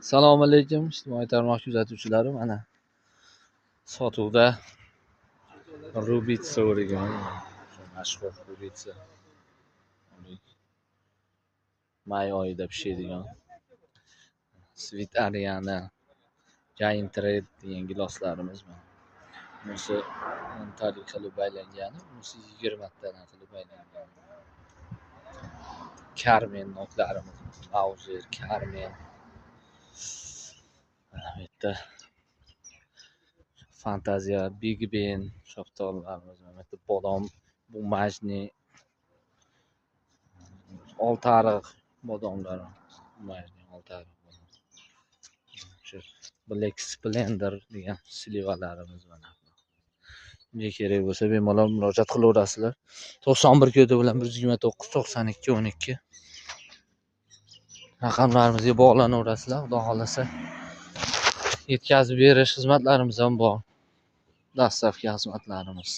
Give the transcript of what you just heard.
Assalomu alaykum, ijtimoiy tarmoq kuzatuvchilari. Mana sotuvda Rubitsa o'rigami, mashhur Rubitsa. May oyida pishadigan Sweet Ariana, Giant Red degan giloslarimiz mana. Bunisi 10 talik qilib baylangani, bunisi 20 tadan qilib baylangan. Karmen noklarimiz, Mauser, Karmen. Mana bu yerda Fantaziya, Big Ben shaftollarimiz, mana bu yerda bodom, бумажный, oltiariq bodomlar, бумажный oltiariq bodom. Shu Black Splendor degan слива larimiz mana. Unga kerak bo'lsa, bemalol murojaat qilaverasizlar. 91 kodi bilan 129 92 12 raqamlarimizga bog'lanaverasizlar. Xudo xohlasa, yetkazib berish xizmatlarimiz ham bor. Доставка xizmatlarimiz.